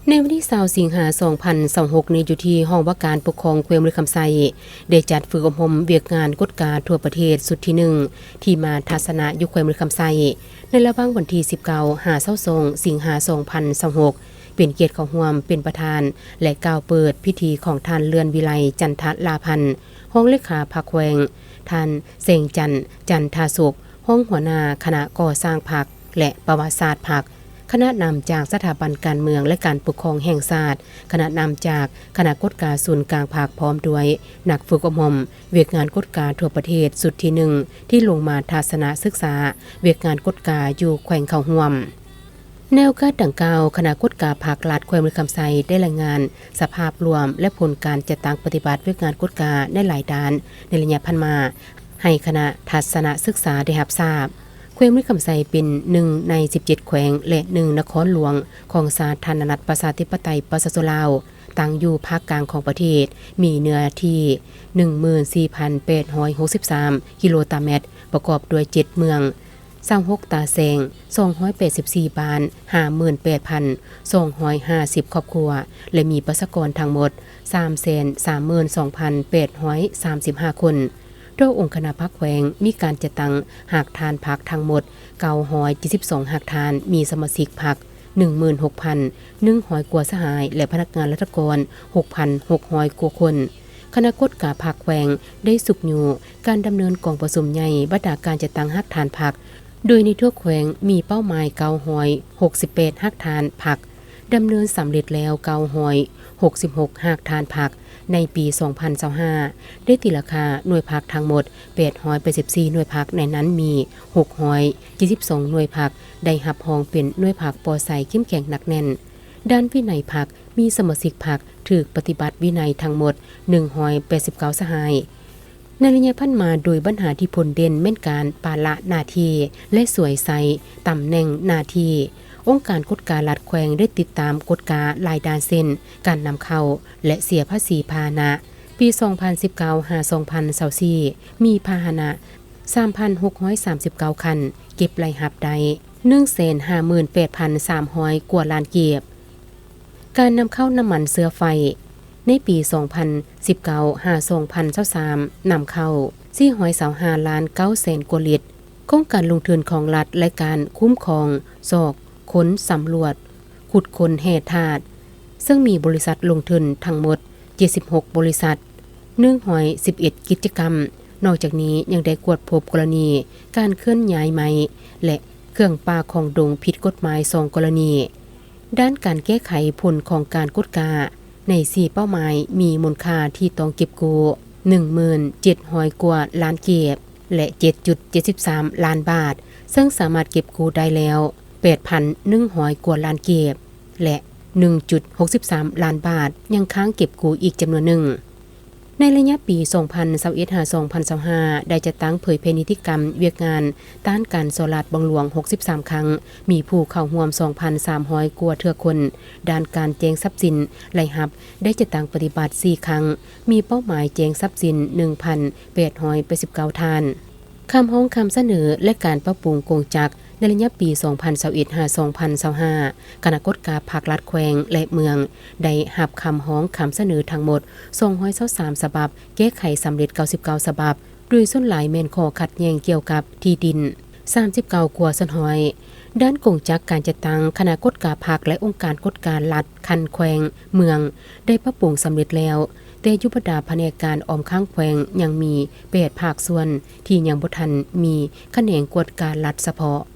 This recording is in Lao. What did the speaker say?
ໃນວັນທີຊາວ ສິງຫາ ສອງພັນຊາວຫົກນີ້ ຢູ່ທີ່ຫ້ອງວ່າການປົກຄອງແຂວງບໍລິຄຳໄຊ ໄດ້ຈັດຝຶກອົບຮົມວຽກງານກວດກາທົ່ວປະເທດຊຸດທີໜຶ່ງ ທີ່ມາທັດສະນະຢູ່ແຂວງບໍລິຄຳໄຊ ໃນລະຫວ່າງວັນທີສິບເກົ້າ ຫາ ຊາວສອງ ສິງຫາ ສອງພັນຊາວຫົກ ເປັນກຽດເຂົ້າຮ່ວມເປັນປະທານ ແລະ ກ່າວເປີດພິທີຂອງທ່ານ ເລື່ອນວິໄລ ຈັນທະລາພັນ ຮອງເລຂາພັກແຂວງ, ທ່ານ ແສງຈັນ ຈັນທາສຸກ ຮອງຫົວໜ້າຄະນະກໍ່ສ້າງພັກ ແລະ ປະຫວັດສາດພັກ, ຄະນະນຳຈາກສະຖາບັນການເມືອງ ແລະ ການປົກຄອງແຫ່ງຊາດ, ຄະນະນຳຈາກຄະນະກວດກາສູນກາງພັກ ພ້ອມດ້ວຍນັກຝຶກອົບຮົມວຽກງານກວດກາທົ່ວປະເທດຊຸດທີໜຶ່ງ ທີ່ລົງມາທັດສະນະສຶກສາວຽກງານກວດກາຢູ່ແຂວງເຂົ້າຮ່ວມ. ໃນໂອກາດດັ່ງກ່າວ, ຄະນະກວດກາພັກລັດແຂວງບໍລິຄຳໄຊ ໄດ້ລາຍງານສະພາບລວມ ແລະ ຜົນການຈັດຕັ້ງປະຕິບັດວຽກງານກວດກາໃນຫຼາຍດ້ານໃນໄລຍະຜ່ານມາ ໃຫ້ຄະນະທັດສະນະສຶກສາໄດ້ຮັບຊາບ. ແຂວງບໍລິຄຳໄຊເປັນໜຶ່ງໃນສິບເຈັດແຂວງ ແລະ ໜຶ່ງນະຄອນຫຼວງຂອງສາທາລະນະລັດ ປະຊາທິປະໄຕ ປະຊາຊົນລາວ, ຕັ້ງຢູ່ພາກກາງຂອງປະເທດ, ມີເນື້ອທີ່ໜຶ່ງໝື່ນສີ່ພັນແປດຮ້ອຍຫົກສິບສາມກິໂລຕາແມັດ, ປະກອບດ້ວຍເຈັດເມືອງ, ຊາວຫົກຕາແສງ, ສອງຮ້ອຍແປດສິບສີ່ບ້ານ, ຫ້າໝື່ນແປດພັນສອງຮ້ອຍຫ້າສິບຄອບຄົວ ແລະ ມີປະຊາກອນທັງໝົດ ສາມແສນສາມໝື່ນສອງພັນແປດຮ້ອຍສາມສິບຫ້າຄົນ. ໂດຍອົງຄະນະພັກແຂວງມີການຈັດຕັ້ງຮາກຖານພັກທັງໝົດເກົ້າຮ້ອຍເຈັດສິບສອງຮາກຖານ, ມີສະມາຊິກພັກໜຶ່ງໝື່ນຫົກພັນໜຶ່ງຮ້ອຍກວ່າສະຫາຍ ແລະ ພະນັກງານລັດຖະກອນຫົກພັນຫົກຮ້ອຍກວ່າຄົນ. ຄະນະກວດກາພັກແຂວງໄດ້ຊຸກຍູ້ການດຳເນີນກອງປະຊຸມໃຫຍ່ບັນດາການຈັດຕັ້ງຮາກຖານພັກ, ໂດຍໃນທົ່ວແຂວງມີເປົ້າໝາຍເກົ້າຮ້ອຍຫົກສິບແປດຮາກຖານພັກ, ດຳເນີນສຳເລັດແລ້ວເກົ້າຮ້ອຍຫົກສິບຫົກຮາກຖານພັກໃນປີສອງພັນຊາວຫ້າ, ໄດ້ຕີລາຄາໜ່ວຍພັກທັງໝົດແປດຮ້ອຍແປດສິບສີ່ໜ່ວຍພັກ, ໃນນັ້ນມີຫົກຮ້ອຍເຈັດສິບສອງໜ່ວຍພັກໄດ້ຮັບຮອງເປັນໜ່ວຍພັກປອດໃສ ເຂັ້ມແຂງ ໜັກແໜ້ນ. ດ້ານວິໄນພັກ, ມີສະມາຊິກພັກຖືກປະຕິບັດວິໄນທັງໝົດໜຶ່ງຮ້ອຍແປດສິບເກົ້າສະຫາຍ. ໃນໄລຍະຜ່ານມາ, ໂດຍບັນຫາທີ່ພົ້ນເດັ່ນແມ່ນການປະລະໜ້າທີ່ ແລະ ສວຍໃຊ້ຕຳແໜ່ງໜ້າທີ່. ອົງການກວດກາລັດແຂວງໄດ້ຕິດຕາມກວດກາຫຼາຍດ້ານ ເຊັ່ນ ການນຳເຂົ້າ ແລະ ເສຍພາສີພາຫະນະ. ປີສອງພັນສິບເກົ້າ ຫາ ສອງພັນຊາວສີ່ ມີພາຫະນະສາມພັນຫົກຮ້ອຍສາມສິບເກົ້າຄັນ, ເກັບລາຍຮັບໄດ້ໜຶ່ງແສນຫ້າໝື່ນແປດພັນສາມຮ້ອຍກວ່າລ້ານກີບ. ການນຳເຂົ້ານ້ຳມັນເຊື້ອໄຟ ໃນປີສອງພັນສິບເກົ້າ ຫາ ສອງພັນຊາວສາມ ນຳເຂົ້າສີ່ຮ້ອຍຊາວຫ້າລ້ານເກົ້າແສນກວ່າລິດ. ໂຄງການລົງທຶນຂອງລັດ ແລະ ການຄຸ້ມຄອງຊອກຄົ້ນສຳຫຼວດ ຂຸດຄົ້ນແຮ່ທາດ, ເຊິ່ງມີບໍລິສັດລົງທຶນທັງໝົດເຈັດສິບຫົກບໍລິສັດ, ໜຶ່ງຮ້ອຍສິບເອັດກິດຈະກຳ. ນອກຈາກນີ້ຍັງໄດ້ກວດພົບກໍລະນີການເຄື່ອນຍ້າຍໄມ້ ແລະ ເຄື່ອງປ່າຂອງດົງຜິດກົດໝາຍສອງກໍລະນີ. ດ້ານການແກ້ໄຂຜົນຂອງການກວດກາໃນສີ່ເປົ້າໝາຍ ມີມູນຄ່າທີ່ຕ້ອງເກັບກູ້ໜຶ່ງໝື່ນເຈັດຮ້ອຍກວ່າລ້ານກີບ ແລະ ເຈັດຈຸດເຈັດສິບສາມລ້ານບາດ, ເຊິ່ງສາມາດເກັບກູ້ໄດ້ແລ້ວແປດພັນໜຶ່ງຮ້ອຍກວ່າລ້ານກີບ ແລະ ໜຶ່ງຈຸດຫົກສິບສາມລ້ານບາດ ຍັງຄ້າງເກັບກູ້ອີກຈຳນວນໜຶ່ງ. ໃນໄລຍະປີສອງພັນຊາວເອັດ ຫາ ສອງພັນຊາວຫ້າ ໄດ້ຈັດຕັ້ງເຜີຍແຜ່ນິຕິກຳວຽກງານຕ້ານການສໍ້ລາດບັງຫຼວງຫົກສິບສາມຄັ້ງ, ມີຜູ້ເຂົ້າຮ່ວມສອງພັນສາມຮ້ອຍກວ່າເທື່ອຄົນ. ດ້ານການແຈ້ງຊັບສິນລາຍຮັບໄດ້ຈັດຕັ້ງປະຕິບັດສີ່ຄັ້ງ, ມີເປົ້າໝາຍແຈ້ງຊັບສິນໜຶ່ງພັນແປດຮ້ອຍແປດສິບເກົ້າທ່ານ. ຄຳຮ້ອງຄຳສະເໜີ ແລະ ການປັບປຸງກົງຈັກໃນໄລຍະປີສອງພັນຊາວເອັດ ຫາ ສອງພັນຊາວຫ້າ ຄະນະກວດກາພັກລັດແຂວງ ແລະ ເມືອງ ໄດ້ຮັບຄຳຮ້ອງຄຳສະເໜີທັງໝົດສອງຮ້ອຍຊາວສາມສະບັບ, ແກ້ໄຂສຳເລັດເກົ້າສິບເກົ້າສະບັບ, ໂດຍສ່ວນຫຼາຍແມ່ນຂໍ້ຂັດແຍ່ງກ່ຽວກັບທີ່ດິນສາມສິບເກົ້າກວ່າສ່ວນຮ້ອຍ. ດ້ານກົງຈັກການຈັດຕັ້ງ, ຄະນະກວດກາພັກ ແລະ ອົງການກວດກາລັດຂັ້ນແຂວງ, ເມືອງ ໄດ້ປັບປຸງສຳເລັດແລ້ວ, ແຕ່ຢູ່ບັນດາພະແນກການອ້ອມຂ້າງແຂວງຍັງມີແປດພາກສ່ວນທີ່ຍັງບໍ່ທັນມີຂະແໜງກວດກາລັດສະເພາະ.